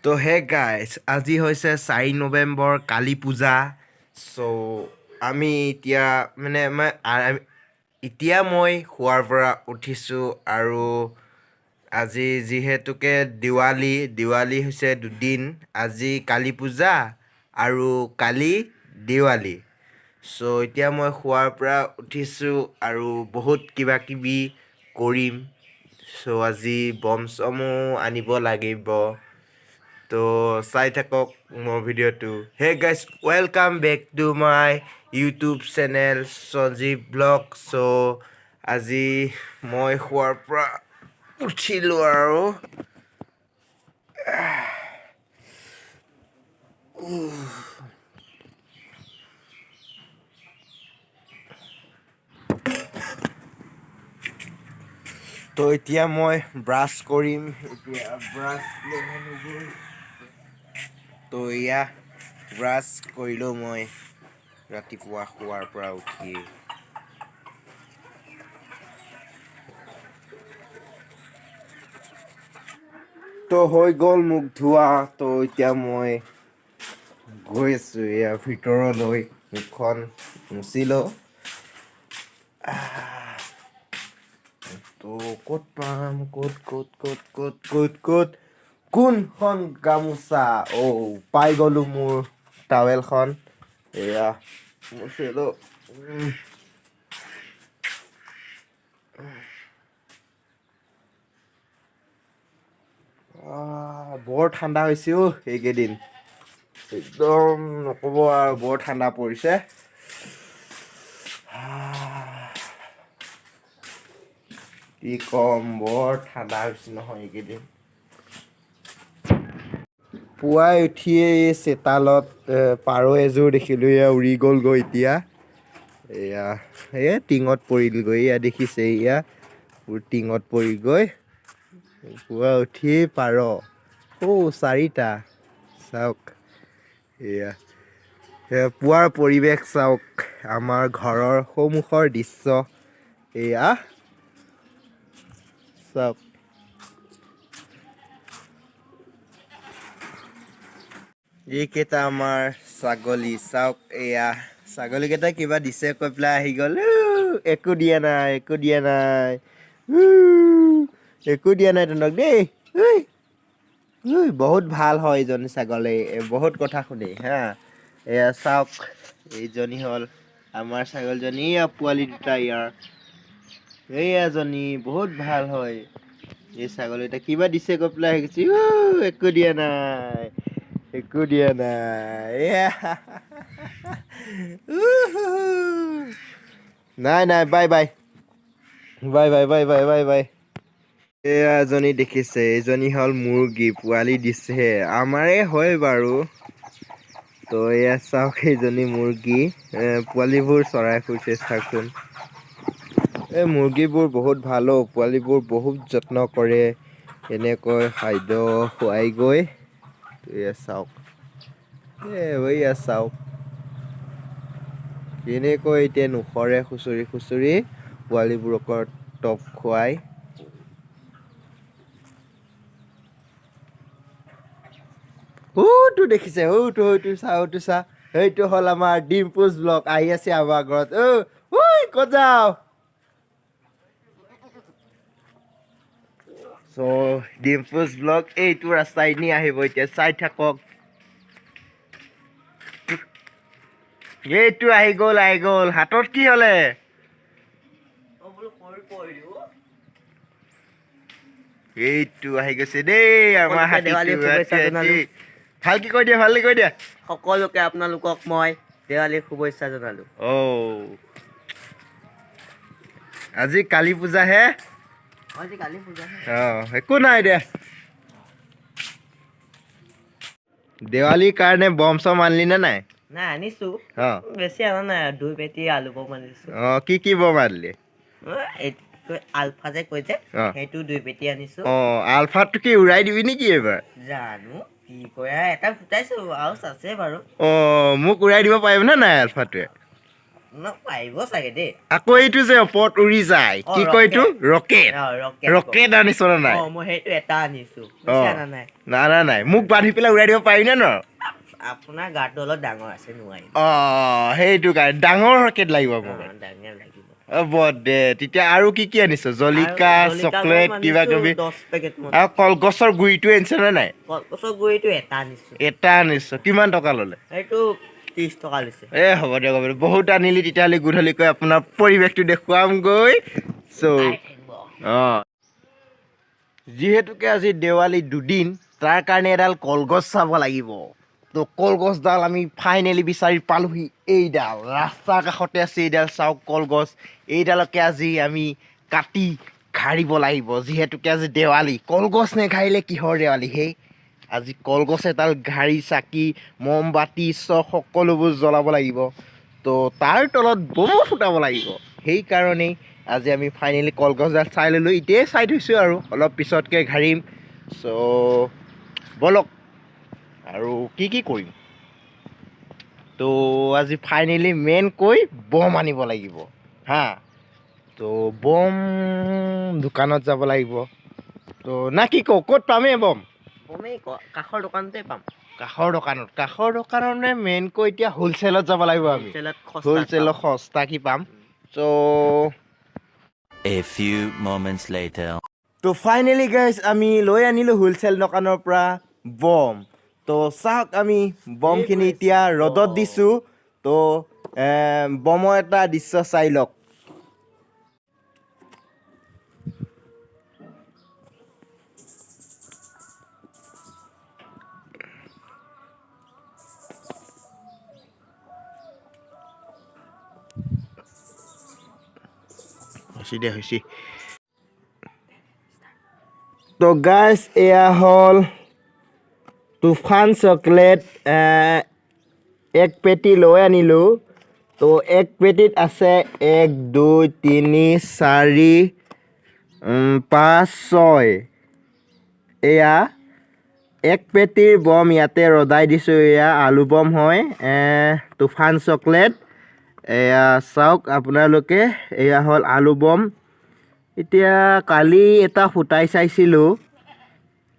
তো hey guys, আজি হৈছে 4 নৱেম্বৰ, কালী পূজা। চ' আমি এতিয়া মানে মই এতিয়া মই শোৱাৰ পৰা উঠিছোঁ আৰু আজি যিহেতুকে দিৱালী, দিৱালী হৈছে দুদিন। আজি কালী পূজা আৰু কালি দিৱালী। চ' এতিয়া মই শোৱাৰ পৰা উঠিছোঁ আৰু বহুত কিবা কিবি কৰিম। চ' আজি বম চমো আনিব লাগিব। তো চাই থাকক মোৰ ভিডিঅ'টো। Hey guys, welcome back to my YouTube channel Sanjeev blog. চ' আজি মই শোৱাৰ পৰা উঠিলোঁ আৰু তো এতিয়া মই ব্ৰাছ কৰিম। এতিয়া ব্ৰাছ। তো এয়া ব্ৰাছ কৰিলোঁ মই ৰাতিপুৱা শোৱাৰ পৰা উঠিয়েই। তো হৈ গ'ল মুখ ধোৱা। তো এতিয়া মই গৈ আছোঁ এয়া ভিতৰলৈ। মুখখন মুচি লওঁ। তো ক'ত পাম? ক'ত ক'ত ক'ত ক'ত ক'ত ক'ত, কোনখন গামোচা? অ' পাই গ'লো মোৰ টাৱেলখন। এয়া মুচিলোঁ। বৰ ঠাণ্ডা হৈছে অ' এইকেইদিন। একদম নক'ব আৰু, বৰ ঠাণ্ডা পৰিছে। কি ক'ম, বৰ ঠাণ্ডা হৈছে নহয় এইকেইদিন। পুৱাই উঠিয়ে এই চোতালত পাৰ এযোৰ দেখিলোঁ। এয়া উৰি গ'লগৈ এতিয়া। এয়া এই টিঙত পৰিলগৈ। এয়া দেখিছে, এয়া টিঙত পৰিগৈ। পুৱা উঠিয়েই পাৰ। অ' চাৰিটা, চাওক। এয়া এয়া পুৱাৰ পৰিৱেশ চাওক, আমাৰ ঘৰৰ সন্মুখৰ দৃশ্য এয়া চাওক। এইকেইটা আমাৰ ছাগলী, চাওক। এয়া ছাগলীকেইটা কিবা দিছে কৈ পেলাই আহি গ'ল। উ, একো দিয়া নাই, একো দিয়া নাই। উ, একো দিয়া নাই তহঁতক দেই। ঐ ঐ, বহুত ভাল হয় এইজনী ছাগলী, বহুত কথা শুনে হা। এয়া চাওক, এইজনী হ'ল আমাৰ ছাগলীজনী। এয়া পোৱালি দুটা ইয়াৰ। এইয়াজনী বহুত ভাল হয়। এই ছাগলীটা কিবা দিছে কৈ পেলাই আহি গৈছে। উ, একো দিয়া নাই, একো দিয়া নাই। এয়া উহু। নাই নাই, bye bye bye bye bye bye bye bye. এয়া এজনী দেখিছে, এইজনী হ'ল মুৰ্গী, পোৱালি দিছে, আমাৰে হয় বাৰু। তো এয়া চাওক, এইজনী মুৰ্গী, পোৱালিবোৰ চৰাই ফুৰিছে, চাওকচোন। এই মুৰ্গীবোৰ বহুত ভাল অ', পোৱালিবোৰ বহুত যত্ন কৰে, এনেকৈ খাদ্য খুৱাই গৈ। এয়া চাওক, এ এয়া চাওক, কেনেকৈ এতিয়া নোখৰে, খুচৰি খুচৰি পোৱালিবোৰক টপ খুৱাই। সৌটো দেখিছে, সৌটো সৌটো চা, সৌটো চা। সেইটো হ'ল আমাৰ ডিম্পুজ ব্লগ, আহি আছে আমাৰ ঘৰত। অ' ঐ, ক'ত যাওঁ? চ' ডিম্পুজ ব্লগ এইটো ৰাস্তাই নি আহিব এতিয়া, চাই থাকক। এইটো আহি গ'ল, আহি গ'ল। হাতত কি হ'লে? এইটো আহি গৈছে দেই আমাৰ সকলোকে দেৱালীৰ হাতীটো। শুভেচ্ছা জনালো। ভালকে কৈ দিয়া, ভালকে কৈ দিয়া। সকলোকে, আপোনালোকক মই দেৱালীৰ শুভেচ্ছা জনালো। অ' আজি কালী পূজাহে। আজি কালি পূজা। অ' একো নাই দে। দেৱালীৰ কাৰণে বম চম আনিলি নে নাই? নাই, আনিছো। বেছি অনা নাই, দুই পেটি আলু বম আনিছো। অ' কি কি বম আনিলি? এইটো আলফা যে কৈ যে, সেইটো দুই পেটি আনিছো। অ' আলফাটো কি উৰাই দিবি নেকি এইবাৰ? জানো কি কয়, এটা ফুটাইছো আৰু আছে বাৰু। অ' মোক উৰাই দিব পাৰিব নে নাই আলফাটোৱে? আপোনাক পাৰিব চাগে দেই। আকৌ এইটো যে ওপৰত উৰি যায়, কি কয় এইটো? ৰকেট। অ, ৰকেট। ৰকেট আনিছ নে নাই? অ, মই সেইটো এটা আনিছো, বেছি অনা নাই। না না নাই, মোক বান্ধি পেলাই উৰাই দিব পাৰি নে নোৱাৰো? আপোনাৰ গাটো অলপ ডাঙৰ আছে, নোৱাৰিম। অ, সেইটো কাৰণে ডাঙৰ ৰকেট লাগিব মোক। অ, ডাঙৰ লাগিব। হ'ব দে তেতিয়া। আৰু কি কি আনিছ? জলিকা, আৰু জলকীয়া চকলেট, বম কিবা আনিছো, কিবি। 10 পেকেট মান। আৰু কলগছৰ গুৰিটো আনিছ নে নাই? কলগছৰ গুৰিটো এটা আনিছো। এটা আনিছ। কিমান টকা ল'লে? সেইটো 30 টকা লৈছে। এ হ'ব দিয়ক, হ'ব দিয়ক। বহুত আনিলি তেতিয়াহ'লে। গধূলিকৈ আপোনাৰ পৰিৱেশটো দেখুৱামগৈ। চ' খাই থাকিব। অঁ, যিহেতুকে আজি দেৱালী দুদিন, তাৰ কাৰণে এডাল কলগছ চাব লাগিব। তো কলগছডাল আমি ফাইনেলি বিচাৰি পালোহি। এইডাল ৰাস্তাৰ কাষতে আছে। এইডাল চাওক কলগছ। এইডালকে আজি আমি কাটি ঘাৰিব লাগিব। যিহেতুকে আজি দেৱালী, কলগছ নেঘাৰিলে কিহৰ দেৱালী? সেই আজি কলগছ এডাল ঘাৰি চাকি মমবাতি চব সকলোবোৰ জ্বলাব লাগিব। তো তাৰ তলত বমো ফুটাব লাগিব। সেইকাৰণেই আজি আমি ফাইনেলি কলগছডাল চাই ল'লোঁ। এতিয়াই চাই থৈছোঁ আৰু অলপ পিছতকৈ ঘাৰিম। চ' ব'লক, আৰু কি কি কৰিম? তো আজি ফাইনেলি মেইনকৈ বম আনিব লাগিব। হা, তো বম দোকানত যাব লাগিব। তো না কি কওঁ, ক'ত পামেই বম? বমেই কাষৰ দোকানতে পাম। কাষৰ দোকানত? কাষৰ দোকানত মেইনকৈ এতিয়া হ'লচেলত যাব লাগিব আমি। হোলচেলত সস্তাত হ'লচেলত পাম। সস্তা কি পাম। চ' A few moments later. তো ফাইনেলি গাইজ, আমি লৈ আনিলোঁ হোলচেল দোকানৰ পৰা বম। তো চাওক, আমি বমখিনি এতিয়া ৰ'দত দিছোঁ। তো বমৰ এটা দৃশ্য চাই লওক। হৈছে দে, হৈছে। তো গাইজ, এয়া হ'ল তুফান চকলেট। এক পেটি লৈ আনিলোঁ। তো এক পেটিত আছে এক, দুই, তিনি, চাৰি, পাঁচ, ছয়। এয়া এক পেটিৰ বম ইয়াতে ৰদাই দিছোঁ। এয়া আলু বম হয়, তুফান চকলেট। এয়া চাওক আপোনালোকে, এয়া হ'ল আলু বম। এতিয়া কালি এটা ফুটাই চাইছিলোঁ,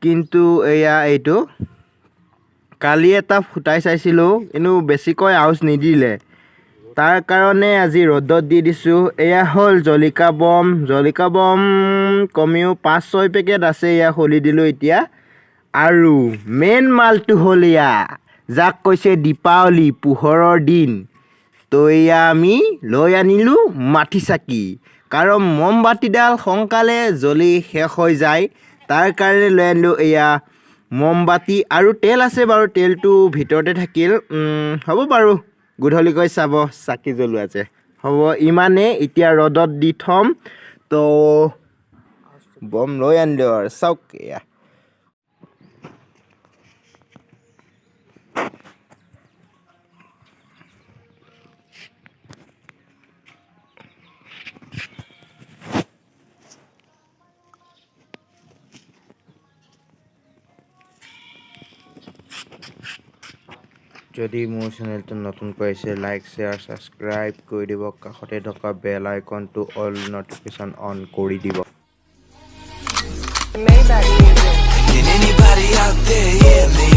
কিন্তু এয়া এইটো কালি এটা ফুটাই চাইছিলোঁ, কিন্তু বেছিকৈ আৱাজ নিদিলে। তাৰ কাৰণে আজি ৰ'দত দি দিছোঁ। এয়া হ'ল জলিকা বম। জলিকা বম কমেও পাঁচ ছয় পেকেট আছে। এয়া খুলি দিলোঁ এতিয়া। আৰু মেইন মালটো হ'ল এয়া, যাক কৈছে দীপাৱলী পোহৰৰ দিন। তো এয়া আমি লৈ আনিলোঁ মাটি চাকি, কাৰণ মমবাতিডাল সোনকালে জ্বলি শেষ হৈ যায়। তাৰ কাৰণে লৈ আনিলোঁ এয়া মমবাতি। আৰু তেল আছে বাৰু, তেলটো ভিতৰতে থাকিল। হ'ব বাৰু, গধূলিকৈ চাব চাকি জ্বলোৱা যে হ'ব। ইমানেই, এতিয়া ৰ'দত দি থ'ম। তো বম লৈ আনিলোঁ আৰু চাওক এয়া। যদি মোৰ চেনেলটো নতুনকৈ আহিছে, লাইক, শ্বেয়াৰ, ছাবস্ক্ৰাইব কৰি দিব। কাষতে থকা বেল আইকনটো অল নটিফিকেশ্যন অন কৰি দিব। Can anybody out there hear me?